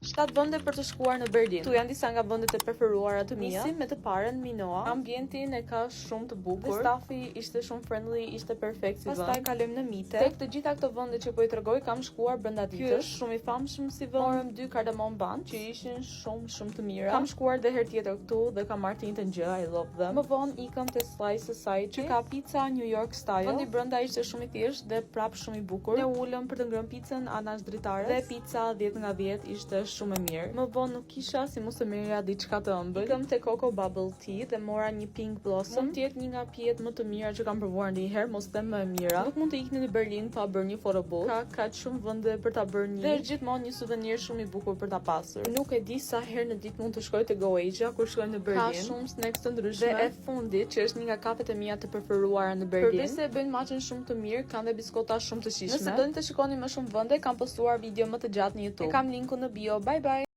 7 vende për të shkuar në Berlin. Këtu janë disa nga vendet e preferuara të mia. Nisim me të parën, Minoa. Ambientin e ka shumë të bukur. Dhe stafi ishte shumë friendly, ishte perfekt si vend. Pastaj kalojmë në Mitte. Tek të gjitha këto vende që po i tregoj kam shkuar brenda ditës. Ky është shumë i famshëm si vend. Morëm dy cardamom buns që ishin shumë shumë të mira. Kam shkuar dhe herë tjetër këtu dhe kam marrë të njëjtën gjë, I love them. Më vonë ikëm te Slice Society, që ka pizza New York style. Vendi brenda ishte shumë i thjeshtë dhe prap shumë i bukur. Ne u ulëm për të ngrënë picën anash dritares dhe pizza 10 nga 10 ishte shumë e mirë. Më vonë nuk kisha si mos të merrja diçka të ëmbël. Ikëm te Coco Bubble Tea dhe mora një Pink Blossom. Mund të jetë një nga pijet më të mira që kam provuar ndonjëherë, mos them më e mira. Nuk mund të ikni në Berlin pa bërë një photo booth. Ka kaq shumë vende për ta bërë një. Dhe është gjithmonë një souvenir shumë i bukur për ta pasur. Nuk e di sa herë në ditë mund të shkoj te Go Asia kur shkoj në Berlin. Ka shumë snacks të ndryshme. Dhe e fundit, që është një nga kafet e mia të preferuara në Berlin. Përveç se e bëjnë matchen shumë të mirë, kanë dhe biskota shumë të shijshme. Nëse doni të shikoni më shumë vende, kam postuar video më të gjatë në YouTube. E kam linkun në bio. Bye bye.